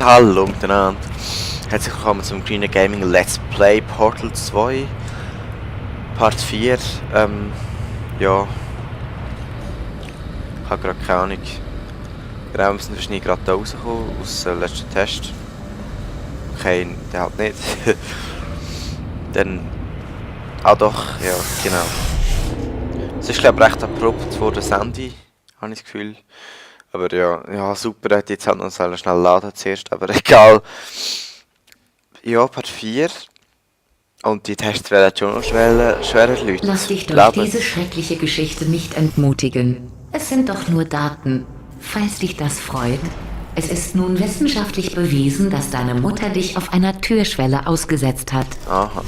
Hallo miteinander. Herzlich willkommen zum Green Gaming Let's Play Portal 2 Part 4. Ja. Ich habe gerade keine Ahnung. Genau, wir sind wahrscheinlich gerade da rausgekommen aus dem letzten Test. Okay, der halt nicht. Dann. Ah doch, ja, genau. Es ist glaube ich recht abrupt vor der Sandy, habe ich das Gefühl. Aber ja, super, er hat jetzt halt noch schnell laden zuerst, aber egal. Ja, Part 4. Und die Tests werden schon noch schwerer, Leute. Lass dich durch diese schreckliche Geschichte nicht entmutigen. Es sind doch nur Daten. Falls dich das freut, es ist nun wissenschaftlich bewiesen, dass deine Mutter dich auf einer Türschwelle ausgesetzt hat. Aha.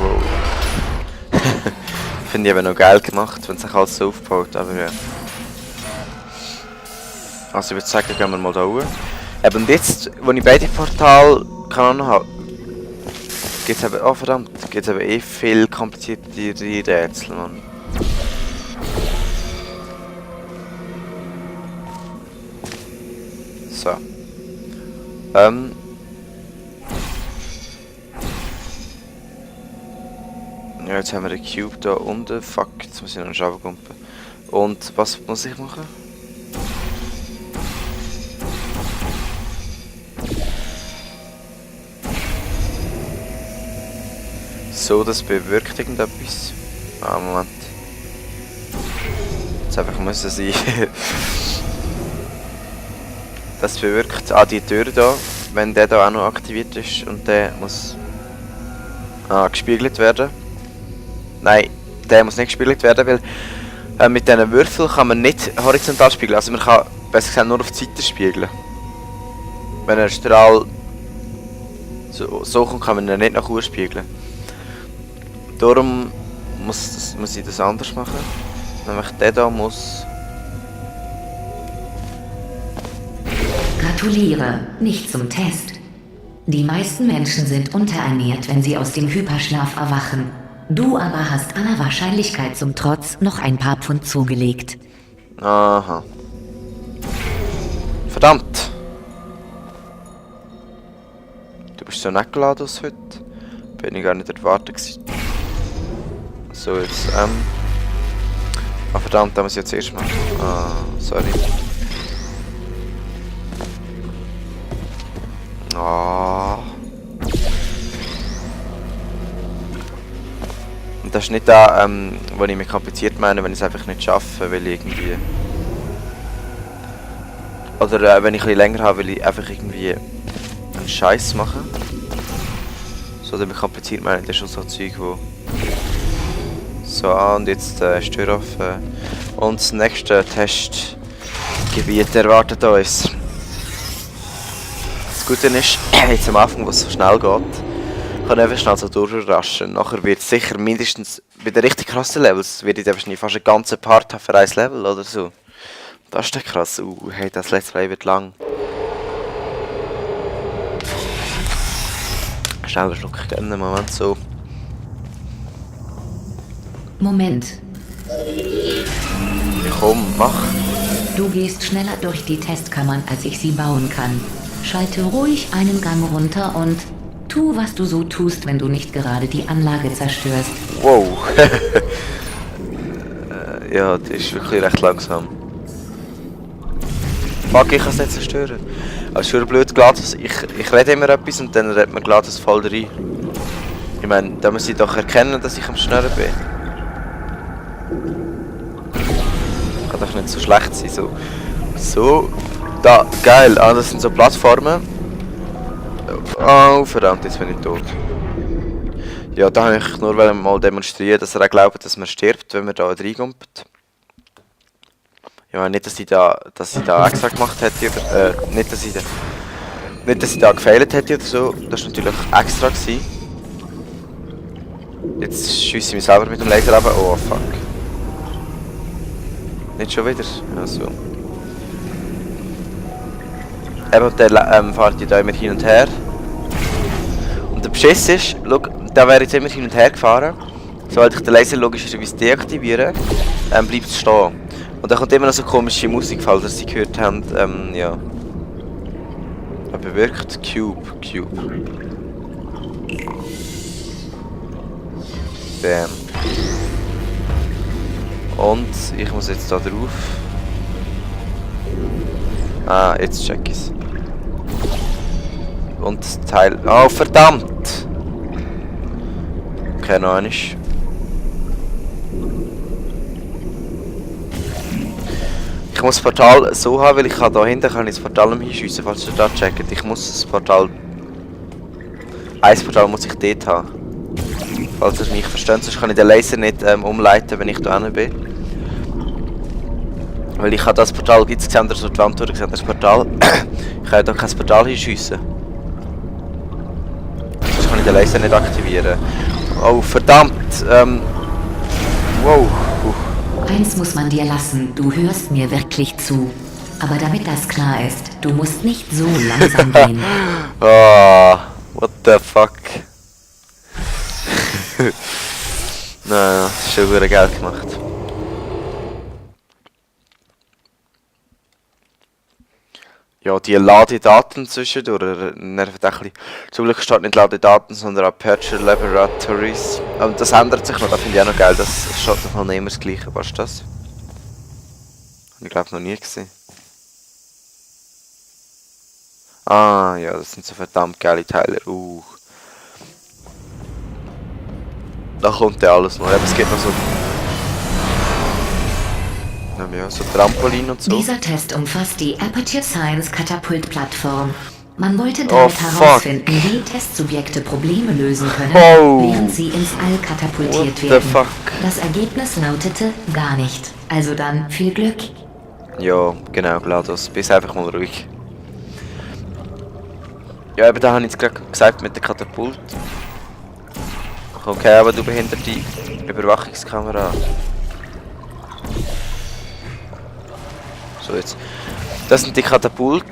Wow. Finde ich aber noch geil gemacht, wenn sich alles so aufbaut, aber ja. Also ich würde sagen, gehen wir mal da hoch. Eben jetzt, wo ich beide Portale kann habe, gibt es eben, oh verdammt, gibt es eben eh viel kompliziertere Rätsel, Mann. So. Ja, jetzt haben wir den Cube da unten. Fuck, jetzt muss ich noch einen Schabenkumpen. Und was muss ich machen? So, das bewirkt irgendetwas. Ah, Moment. Jetzt einfach müssen sie. Das bewirkt die Tür da, wenn der da auch noch aktiviert ist und der muss gespiegelt werden. Nein, der muss nicht gespiegelt werden, weil mit diesen Würfeln kann man nicht horizontal spiegeln. Also man kann besser gesagt nur auf die Seite spiegeln. Wenn ein Strahl so kommt, kann man ihn nicht nach oben spiegeln. Darum muss ich das anders machen. Nämlich der da muss. Gratuliere, nicht zum Test. Die meisten Menschen sind unterernährt, wenn sie aus dem Hyperschlaf erwachen. Du aber hast aller Wahrscheinlichkeit zum Trotz noch ein paar Pfund zugelegt. Aha. Verdammt! Du bist so nett geladen aus heute. Bin ich gar nicht erwartet gewesen. So, jetzt, Ah, verdammt, da muss ich jetzt erst machen. Ah, sorry. Ah. Und das ist nicht da, wo ich mich kompliziert meine, wenn ich es einfach nicht schaffe, weil ich irgendwie... Oder wenn ich ein bisschen länger habe, will ich einfach irgendwie einen Scheiß machen. So, dann kompliziert meine, das ist schon so Zeug, wo... So, und jetzt ist die Tür offen. Und das nächste Testgebiet erwartet uns. Das Gute ist, jetzt am Anfang, wo es so schnell geht, kann ich einfach schnell so durchraschen. Nachher wird es sicher mindestens bei den richtig krassen Levels, wird ich wahrscheinlich fast einen ganzen Part haben für ein Level oder so. Das ist dann krass. Hey, das Let's Play wird lang. Schnell einen Schluck gönnen, Moment, so. Moment, Komm, mach. du gehst schneller durch die Testkammern, als ich sie bauen kann. Schalte ruhig einen Gang runter und tu, was du so tust, wenn du nicht gerade die Anlage zerstörst. Wow. Ja, die ist wirklich recht langsam. Fuck, ich kann es nicht zerstören. Aber es ist schon blöd, Glatus. Ich rede immer etwas und dann redet man Glatus voll rein. Ich meine, da muss ich doch erkennen, dass ich am Schnurren bin. Kann doch nicht so schlecht sein. So. Da, geil. Ah, das sind so Plattformen. Oh, verdammt, jetzt bin ich tot. Ja, da habe ich nur mal demonstrieren, dass er auch glaubt, dass man stirbt, wenn man da reinkommt. Ja, nicht, dass ich da extra gemacht hätte, oder, nicht, dass ich da gefailt hätte oder so. Das war natürlich extra gewesen. Jetzt schiesse ich mich selber mit dem Laser ab. Oh, fuck. Nicht schon wieder. Also. Eben, der fährt ja da immer hin und her. Und der Beschiss ist, schau, da wäre jetzt immer hin und her gefahren. sobald ich den Laser logischerweise deaktiviere, bleibt es stehen. Und da kommt immer noch so komische Musik, falls ihr sie gehört habt, ja. Er bewirkt Cube. Bam. Und ich muss jetzt da drauf. Ah, jetzt check ich's. Und das Teil... Oh, verdammt! Okay, noch einmal. Ich muss das Portal so haben, weil ich da hinten kann ich das Portal nicht hinschiessen, falls ihr da checkt. Ich muss das Portal... Ein Portal muss ich dort haben. Falls ihr mich versteht, sonst kann ich den Laser nicht umleiten, wenn ich da hinten bin. Weil ich habe das Portal, gibt es gesehen, so die Wand durch, das Portal. Ich kann da kein Portal hinschiessen. Sonst kann ich den Laser nicht aktivieren. Oh, verdammt! Wow! Eins muss man dir lassen, du hörst mir wirklich zu. Aber damit das klar ist, du musst nicht so langsam gehen. Oh, what the fuck? Naja, das ist schon gut Geld gemacht. Ja, die Ladedaten zwischendurch nervt ein bisschen. Zum Glück steht nicht Ladedaten, sondern Aperture Laboratories. Und das ändert sich noch, das finde ich auch noch geil. Das steht noch mal nicht immer das Gleiche. Was ist das? Habe ich glaube noch nie gesehen. Ah, ja, das sind so verdammt geile Teile. Da kommt ja alles noch. Aber es gibt noch so... Ja, so Trampolin und so. Dieser Test umfasst die Aperture Science Katapult-Plattform. Man wollte damit herausfinden, wie Testsubjekte Probleme lösen können, während sie ins All katapultiert werden. Das Ergebnis lautete gar nicht. Also dann viel Glück. Ja, genau, GLaDOS. Bist einfach mal ruhig. Ja, aber da habe ich jetzt gerade gesagt mit der Katapult. Okay, aber du behindert die Überwachungskamera. So jetzt. Das sind die Katapult.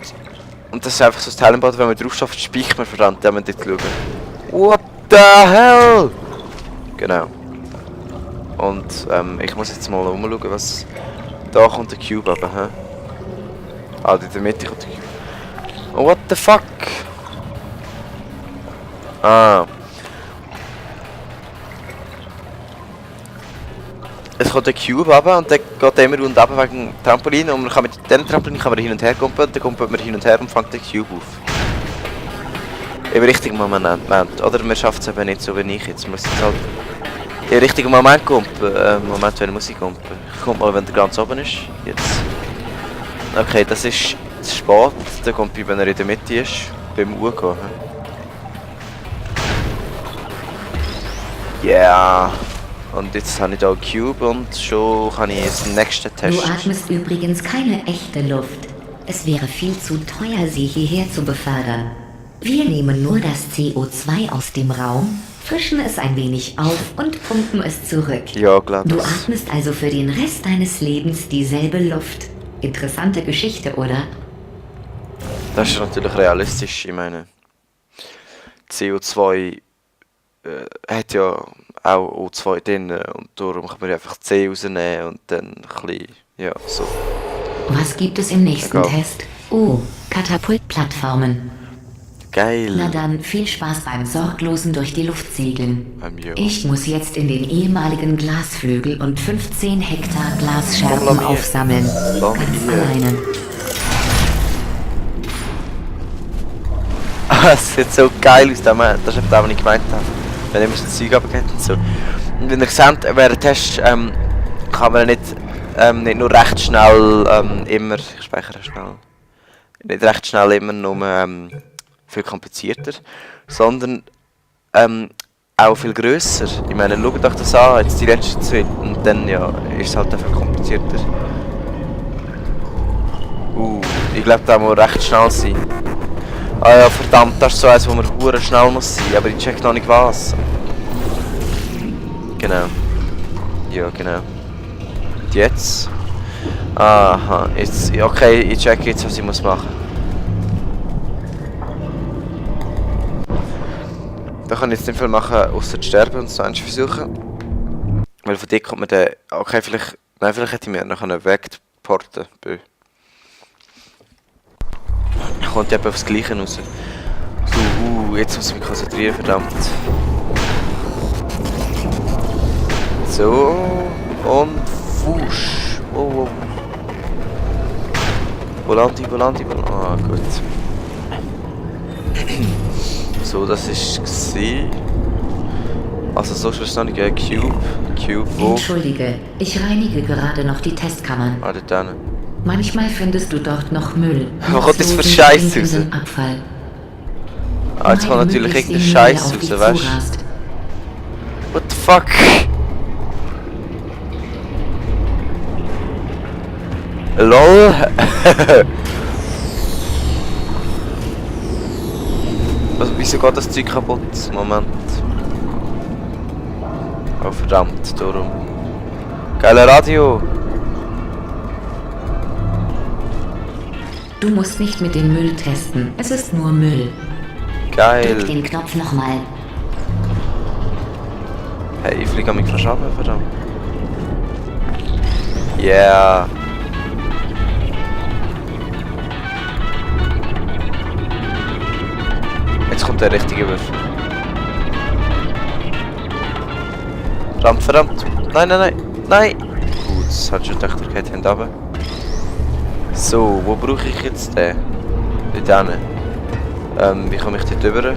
Und das ist einfach so das Teil im Boden, wenn man drauf schafft, speichert man verdammt, da müssen wir dort schauen. What the hell? Genau. Und ich muss jetzt mal umschauen, was... Da kommt der Cube runter, hä? Ah, in der Mitte kommt der Cube. Oh, what the fuck? Ah. Es kommt der Cube runter und der geht immer rund runter wegen Trampolin und man kann mit diesem Trampolin kann man hin und her kumpeln und dann kumpelt man hin und her und fängt den Cube auf. Im richtigen Moment, oder? Man schafft es eben nicht so wie ich jetzt. Muss jetzt halt im richtigen Moment kumpeln. Moment, wenn ich Musik kumpeln. Ich kumpel mal, wenn der ganz oben ist. Jetzt. Okay, das ist zu spät. Der kommt wenn er in der Mitte ist. Beim U-Gehen. Yeah. Und jetzt habe ich hier einen Cube und schon kann ich jetzt den nächsten testen. Du atmest übrigens keine echte Luft. Es wäre viel zu teuer, sie hierher zu befördern. Wir nehmen nur das CO2 aus dem Raum, frischen es ein wenig auf und pumpen es zurück. Ja, klar. Du atmest also für den Rest deines Lebens dieselbe Luft. Interessante Geschichte, oder? Das ist natürlich realistisch. Ich meine, CO2 hat ja auch O2 drin und darum kann man einfach C rausnehmen und dann ein bisschen, ja, so. Was gibt es im nächsten Test? Oh, Katapultplattformen. Geil. Na dann, viel Spaß beim sorglosen durch die Luft segeln. Ich muss jetzt in den ehemaligen Glasflügel und 15 Hektar Glasscherben aufsammeln. Ganz alleine. Ah, es sieht so geil aus, das ist das, was ich gemeint habe. Wenn ihr das Zeug runtergeht und so. Und wenn ihr seht, während Test kann man nicht nur recht schnell immer, ich speichere schnell, nicht recht schnell immer nur viel komplizierter, sondern auch viel grösser. Ich meine, schaut euch das an, jetzt die letzte Zeit und dann ja, ist es halt einfach komplizierter. Ich glaube, da muss recht schnell sein. Ah ja, verdammt, das ist so eins, wo man hure schnell muss sein, aber ich check noch nicht was. Genau. Ja, genau. Und jetzt? Aha, jetzt, okay, ich check jetzt, was ich muss machen. Da kann ich jetzt nicht viel machen, außer zu sterben und so eins versuchen. Weil von dir kommt man der. Okay, vielleicht. Nein, vielleicht hätte ich mir noch einen wegporten. Kommt eben aufs Gleiche raus. So, jetzt muss ich mich konzentrieren, verdammt. So, und wusch. Oh. Volanti. Ah, gut. So, das ist gsi. Also so ist es noch nicht Cube, wo? Entschuldige, ich reinige gerade noch die Testkammern. Ah, dort hinten. Manchmal findest du dort noch Müll. Was kommt jetzt für Nutzlosen, Scheiß raus? stinkenden Abfall. Ah, jetzt kommt natürlich irgendein Scheiß raus, weißt du? What the fuck? LOL? Also, wieso geht das Zeug kaputt? Moment. Oh verdammt, darum. Geile Radio! Du musst nicht mit dem Müll testen. Es ist nur Müll. Drück Geil! den Knopf nochmal. Hey, ich fliege am Mikro runter, verdammt. Yeah! Jetzt kommt der richtige Würfel. Verdammt! Nein! Gut, das hat schon gedacht, er geht hinten. So, wo brauche ich jetzt den? Dort hinten. Wie komme ich dort rüber?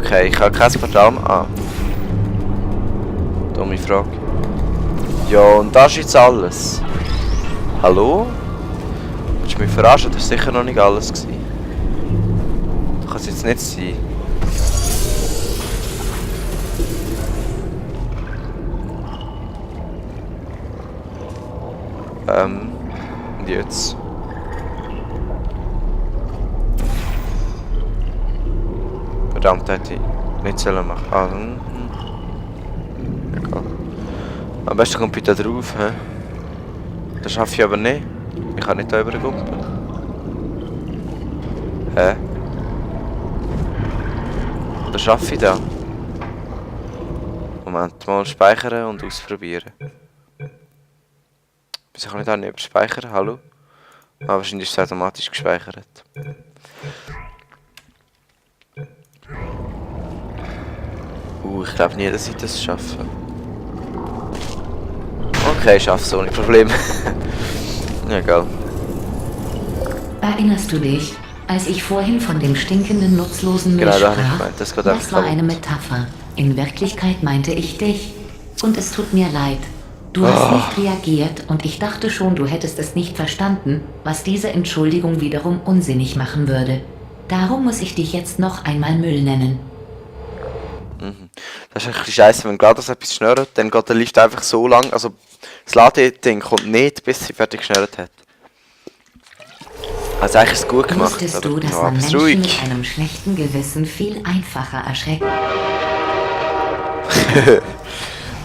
Okay, ich habe kein Portal mehr. Ah. Dumme Frage. Ja, und das ist jetzt alles. Hallo? Willst du mich verarschen? Das war sicher noch nicht alles gewesen. Das kann es jetzt nicht sein. Und jetzt? Verdammt, hätte ich nicht sollen machen. Ah, egal. Am besten kommt bitte drauf, hä? Das schaffe ich aber nicht. Ich kann nicht da rübergumpen. Hä? Das schaffe ich da. Moment, mal speichern und ausprobieren. Wieso kann ich da nicht überspeichern? Hallo? Ah, wahrscheinlich ist es automatisch gespeichert. Ich glaube nie, dass ich das schaffe. Okay, ich schaffe es ohne Problem. Egal. Erinnerst du dich, als ich vorhin von dem stinkenden, nutzlosen Müll Genau, da habe ich sprach? gemeint, das geht Das einfach war kaputt. eine Metapher. In Wirklichkeit meinte ich dich. Und es tut mir leid. Du hast nicht reagiert und ich dachte schon, du hättest es nicht verstanden, was diese Entschuldigung wiederum unsinnig machen würde. Darum muss ich dich jetzt noch einmal Müll nennen. Das ist ein bisschen scheiße, wenn GLaDOS etwas schnurrt, dann geht der Lift einfach so lang, also das Ladeding kommt nicht, bis sie fertig geschnurrt hat. Also eigentlich ist es gut gemacht, Wusstest aber du, dass ja, man bist Menschen ruhig. mit einem schlechten Gewissen viel einfacher erschreckt?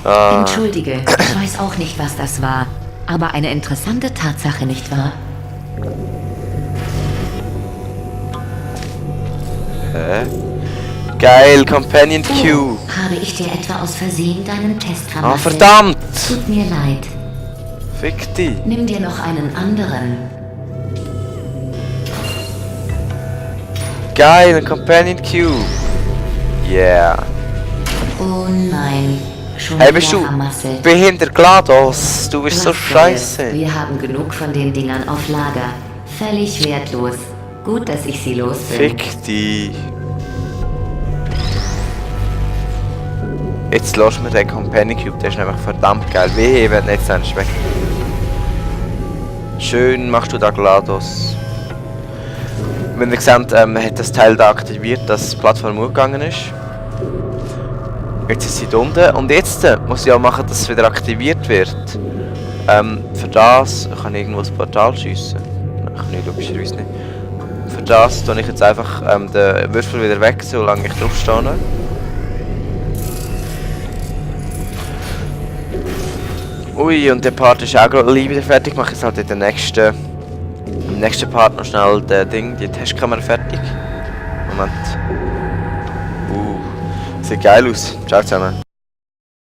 Entschuldige, ich weiß auch nicht, was das war. Aber eine interessante Tatsache, nicht wahr? Hä? Geil, Companion Q. Habe ich dir etwa aus Versehen deinen Test Ah, vermasselt? verdammt! Tut mir leid. Fick dich. Nimm dir noch einen anderen. Geil, ein Companion Q. Yeah. Oh nein. Schon Hey, bist wieder du vermasselt. behindert GLaDOS? Du bist so Was soll's? scheiße. Wir haben genug von den Dingern auf Lager. Völlig wertlos. Gut, dass ich sie los bin. Fick dich. Jetzt lass mir den Companion Cube, der ist nämlich verdammt geil. Wehe, wenn jetzt ein weg. Schön machst du da GLaDOS. Wenn ihr seht, hat das Teil da aktiviert, dass die Plattform hochgegangen ist. Jetzt ist sie da unten und jetzt muss ich auch machen, dass es wieder aktiviert wird. Für das kann ich irgendwo das Portal schiessen. Nein, kann ich logischerweise nicht. Für das tue ich jetzt einfach den Würfel wieder weg, solange ich drauf stehe. Ui, und der Part ist auch gerade wieder fertig. Mache jetzt halt in der im nächsten Part noch schnell die Testkamera fertig. Moment. Sieht geil aus. Ciao zusammen.